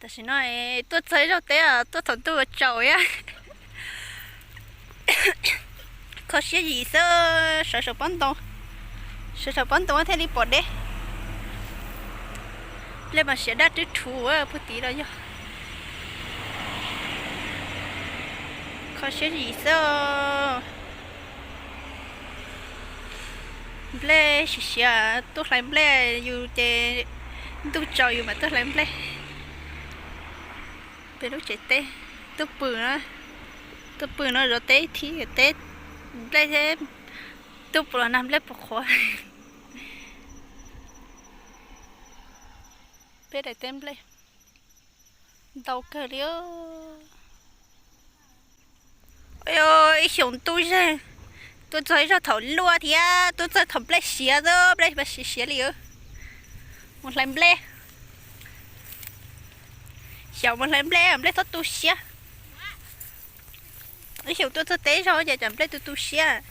Tam sim no tuaj txog ib zaug teb, tuaj thaum ntuj tsaus thiab. Kho siab yim xwb, sawv saum pob ntoo, sawv saum pob ntoo thiaj li pom deb. Nplej mas siav daj rwb rhuv puag tid los yog. Kho siab yim xwb. Nplej siav siav, tuaj hlais nplej, yus ces ntuj tsaus yus mam tuaj hlais nplej. Peb lub tsev teb, tuaj pw, tuaj pw no zov teb thib teb, nplej thiab, tuaj pw los nag nplej puas qhuav. Peb daim teb nplej ntau kawg li. Ib xyoos ntuj zeg, tuaj txog ib zaug thaum luaj thiab tuaj txog thaum nplej siav, nplej siav siav li. Mus hlais nplej, xyaum mus hlais nplej, nplej txhob tu siab. Ib xyoos tuaj txog teb zaug ces tsam nplej tu tu siab.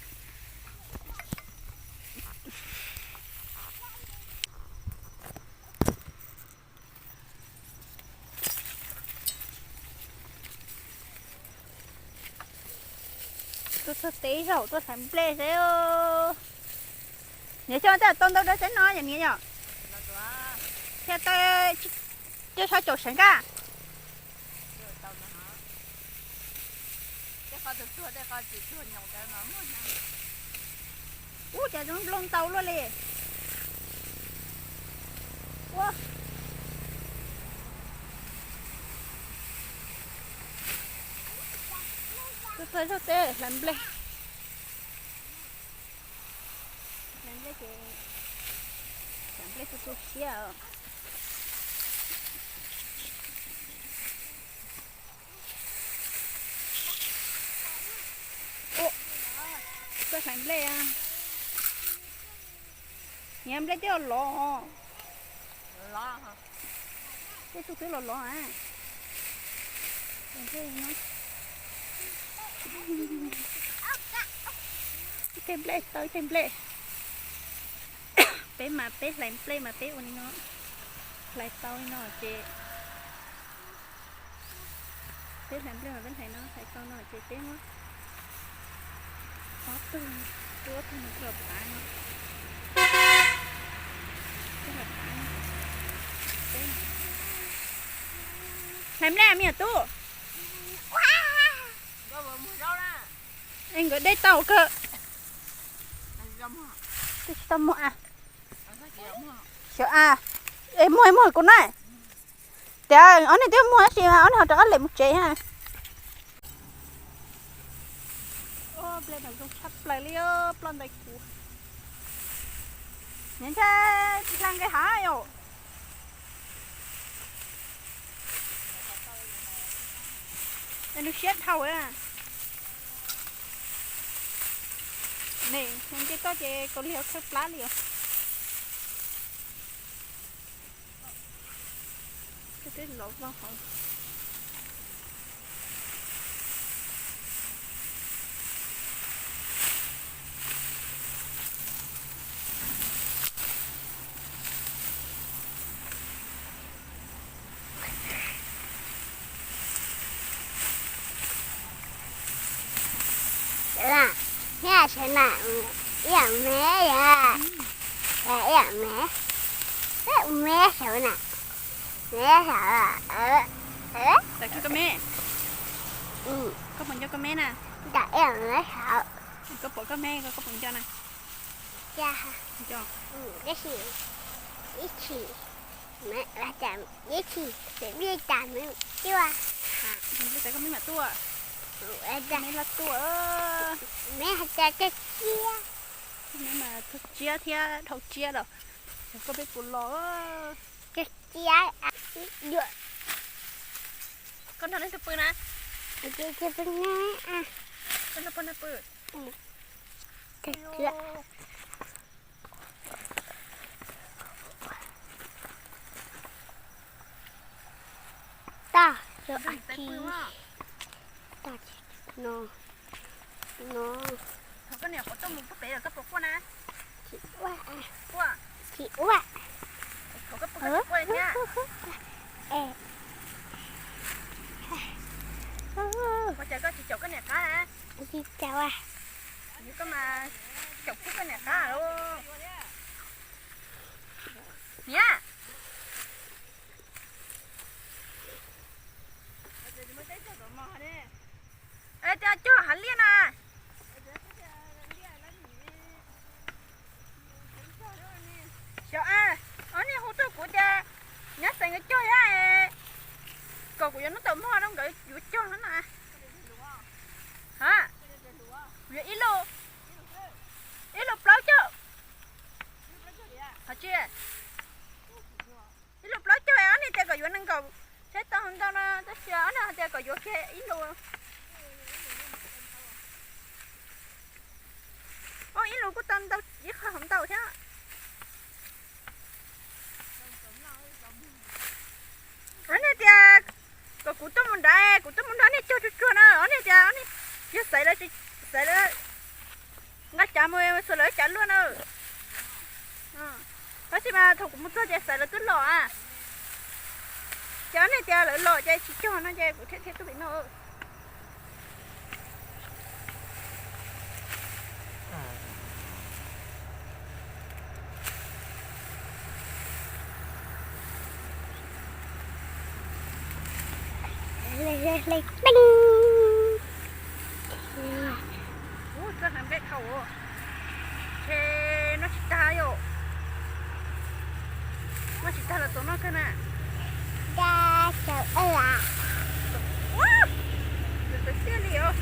Tuaj txog teb zaum tuaj hlais nplej xwb. Niam xyov tej tau ntau dab teb no yom niam yom. Thiaj tau, coj sab caum seev kaj. Ub, cas zoo nplooj ntau luaj li. Ua, tuaj txog zaug teb hlais nplej. Hlais nplej ces, hlais nplej tu tu siab os. Tuaj hlais nplej, niam nplej twb lov, twb lov lov. Ib teg nplej tau ib teg nplej. Peb mas peb hlais nplej mas peb ua li no, hlais tau li no ces peb hlais nplej mas peb hlais no, hlais tau no ces peb muab ob tug, peb ob tug no coj los pav no, coj los pav no. Hlais nplej me nyuam tub. Es nkawd dej tau kawg. Twb tsis tau muag a. Xyov a. Es muag muag kuv na. Tias ob niag twb muag tab sis ob niag ho rov qab lem mus tsev na. Nplej mas zoo tshaj plaws li, ploj ntawm kuv. Nyob ntshe tsis hla nqe hav yom. Nws siab dhau. Ne, nce toj ces kaus lig khawb plab li os. Twb lov vog hauv. Thiab sawv na, ib yam me, ib yam me, ib yam me sawv na, me sawv. Koj puas nco koj me na? Koj pom koj me, koj puas nco na? Tab sis ib chim, ib chim pem me cas me tuaj. Koj me mam tuaj. Me los tuaj. Me hais tias cog tsiab. Me mas cog tsiab thiab dhau tsiab los. Koj peb puas los. Cog tsiab. Koj nrog leej twg pw na? Koj nrog pog na pw. Cog tsiab. Tag, tag, no, no. Thaum koj niam qhuav tuaj mus pem los koj puas quaj na? Tsis quaj, tsis quaj. Thaum koj pw koj tsis quaj thiab. Es, Koj tsis caum koj niam qab na? Tsis caum. Koj mas caum koj niam qab lauj. Niam. Cog hav liaj na. Xyov, ob niag hu tuaj kuv tias nyab xeem nkawd cog thiab, kom kuv yuav hnub tau mog rau nkawd yuav cog no na. Ha, yuav ib lus, ib lus plaub caug. Hos tsis, ib lus plaub caug, ob niag tias kom yuav nees nkaum, saib tau ntau no tab sis ob niag hais tias kom yuav kiag ib lus. Ib lus kuj tau ntau, ib qho hauv ntau thiab. Ob niag tias kom kuv tuaj mus nrad, kuv tuaj mus nrad niag cog tsuag tsuag na, ob niag tias yog xaiv lawv, xaiv lawv nqa cav mus xuas lawv cav luaj na. Tab sis mas thaum kuv mus txog ces xaiv lawv twb los a. Ces ob niag tias lawv los ces tsis cog no ces kuv thiaj thiaj tuaj pem no. Ub, txoj hlais nplej dhau. Ces noj tsis tag yom. Noj tsis tag los tau noj kawg na. Ua, txawv xiab li os.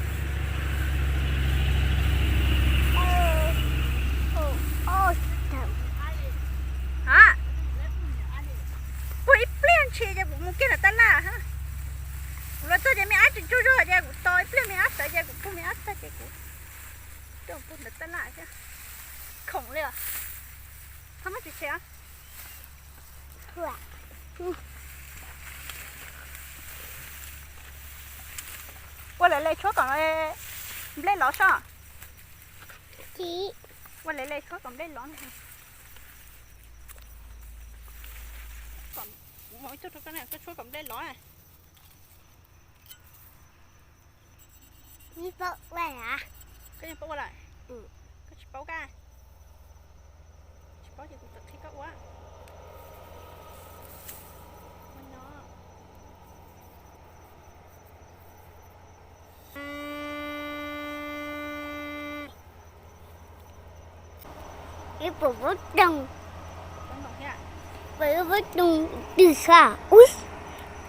Ha, puag ib pliag ntshis ces kuv mus kiag ntawm tab laj. Kuv los txog ces me ab tseem tsaug zog ces kuv tos ib pliag me ab tawv ces kuv puag me ab tag ces kuv tuaj puag ntawm tab laj thiab. Khoom li os. Txhob muab tsis tshe. Ua lawv le tshuab kom nplej lov soj. Ua lawv le tshuab kom nplej lov. Kuv mus ib tug rau koj, koj tshuab kom nplej lov na. Koj yeej paub ua lawm? Koj tsis paub koj? Tsis paub ces kuv txawm qhia koj ua. Ib puas pub toog, pub toog twg xa? Ub,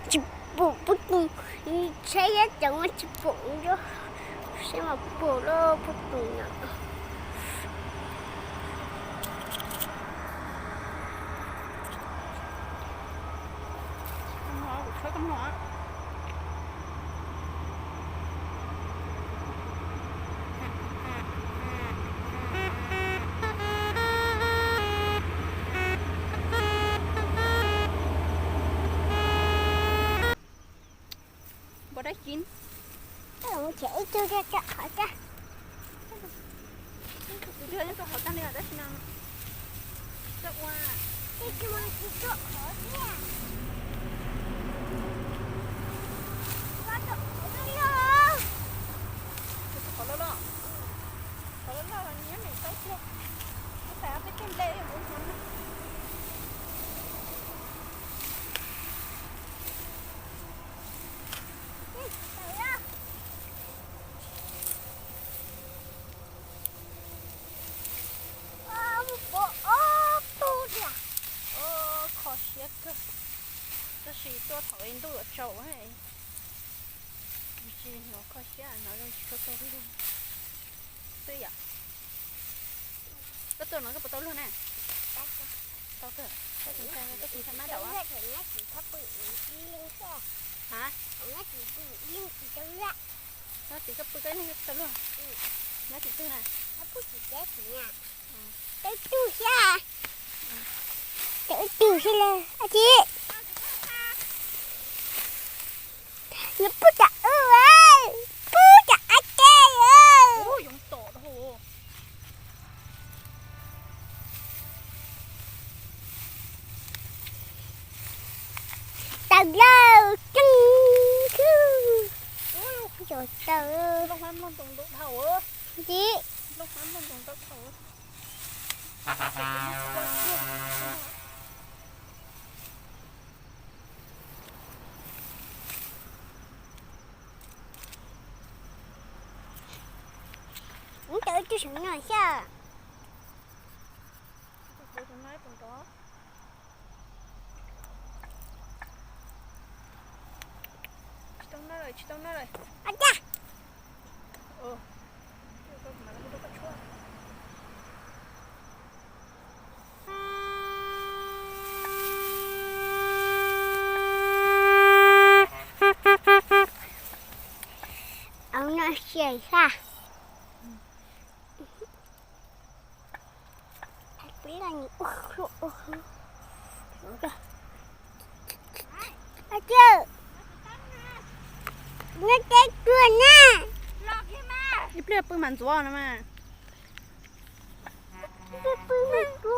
tsis pum pub toog, tsheb yab ceev tsis pum, seb mas pum lub pub toog no. Npau dab tsi? Tus twg yeej tuaj qhov tag li tab sis no tsis txawj ua. Tus twg mas tsis tuaj qhov tiag. Qhov loj loj, qhov loj loj nyob me tau tiag. Kuv xav peb tej nplej yuav mus hov na. Pom ob tug thiab. Kho siab kawg. Tab sis tuaj thaum ntuj yuav tsaus, tsis hnov kho siab, hnov zoo tsis tshua tau li. Twb yom. Koj tuaj no koj puas tau luag na? Tau kawg. Koj tus ntxhais, koj tus ntxhais mab daum. Ha? Nyob tim koj pw koj yeej tau luag. Nyob tim twg na? Tau tug xwb. Tau tug xwb los a tsi. Nws pub tsam wb, pub tsam ab teb. Tawm lawm, tseeb khwb. Tos taw. Nti. Ub, cov ib tug seem no xyaj. Au no xiam xyaj. Nyob teb tuag na. Ib pliag pw mam ntxuav no mas. Pw pw pw.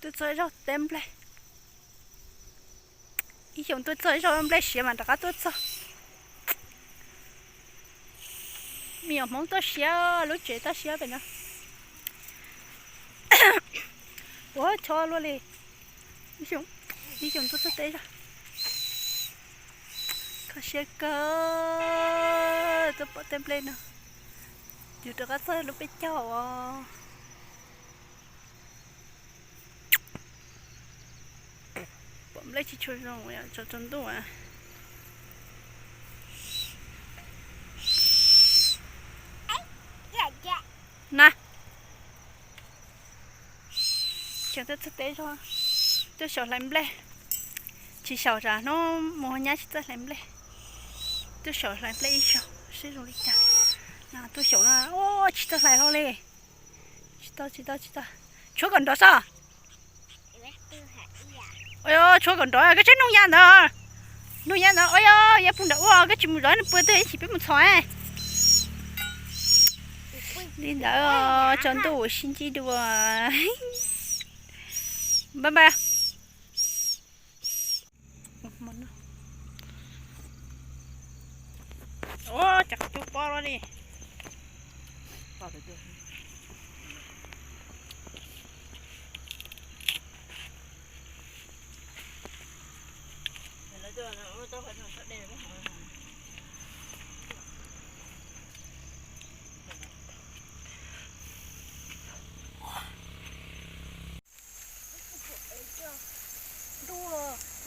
Tuaj txog ib zaug teb nplej. Ib xyoos tuaj txog ib zaug nplej siav mas rov qab tuaj txog. Me nyuam Hmoob toj siab, lub tsev toj siab pem no. Ua chov luaj li. Ib xyoos, ib xyoos tuaj txog teb zog. Kho siab kawg, tuaj pom tej nplej no. Yus rov qab txog lub peb caug os. Pom nplej tsis tshua zoo, tsaus tsaus ntuj. Na, tseem tuaj txog teb zog, tuaj xyaum hlais nplej. Tsis xyaum tsam hnub mus nyab tsis txawj hlais nplej. Tuaj xyaum hlais nplej ib zaug seb zoo li cas. Tuaj xyaum no, tsis txawj hlais hlo li. Tsis tau, tsis tau, tsis tau. Tshuab kom nrov sob. Ua, tshuab kom nrov, koj tseem nug ya ntawd. Nug ya ntawd, ua, ya puag nram ua, koj tsis mus zov nws puag twg ib chim peb mus txhom. Li ntawd, tsaus ntuj sib ntsib dua. Bye bye. Ua, cas qhov cub pob lawm li. Ntuj, cov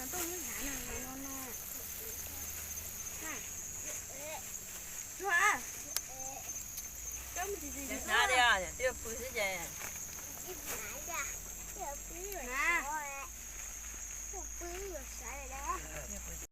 ntuj hnub hnav no no no. Hnab li, twb pw xwb ces.